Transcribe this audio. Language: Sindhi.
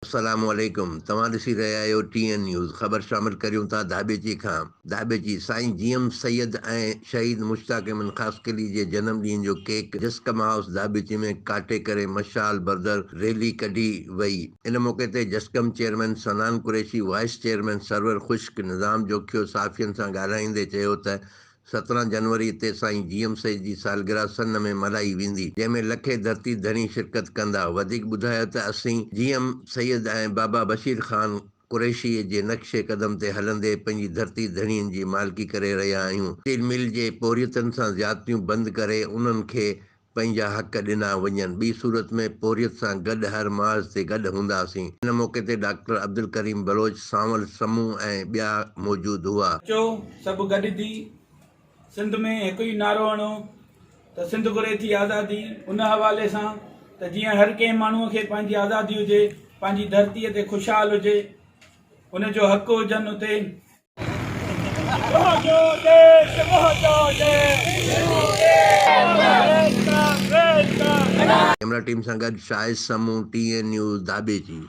السلام عليڪم توهان ڏسي رهيا آهيو ٽي اين نيوز خبر شامل ڪريون ٿا ڌاٻيجي کان ڌاٻيجي سائين جي ايم سيد ۽ شهيد مشتاق احمد خاصخيلي جي جنم ڏينهن جو ڪيڪ جسقم هائوس ڌاٻيجي ۾ ڪاٽي ڪري مشعال بردر ريلي ڪڍي وئي ان موقعي تي جسقم chairman Sanan Qureshi vice chairman Sarwar Khushk Nizam Jokhio صحافين سان ڳالهائيندي چيو ته 17 جنوري تي سائين جي ايم سيد جي سالگرهه سن ۾ ملهائي ويندي، جنهن ۾ لکين ڌرتي ڌڻي شرڪت ڪندا. وڌيڪ ٻڌايو ته اسين جي ايم سيد ۽ بابا بشير خان قريشي جي نقش قدم تي هلندي پنهنجي ڌرتي ڌڻين جي مالڪي ڪري رهيا آهيون. اسٽيل مل جي پورهيتن سان زيادتيون بند ڪري انهن کي پنهنجا حق ڏنا وڃن، ٻي صورت ۾ پورهيت سان گڏ هر محاذ تي گڏ هونداسين. ان موقعي تي ڊاڪٽر عبدالڪريم بلوچ، سانول سمون ۽ ٻيا موجود هئا. اچو سڀ گڏجي سنڌ ۾ هڪ ئي نعرو هڻو ته سنڌ گهري ٿي آزادي ان حوالي سان ته جيئن هر ڪنهن ماڻهو کي پنهنجي آزادي هجي پنهنجي ڌرتي تي خوشحال هجي ان جو حق هجن اتي. ڪئميرا ٽيم سان گڏ Shahid Samoon, T N news, Dhabeji.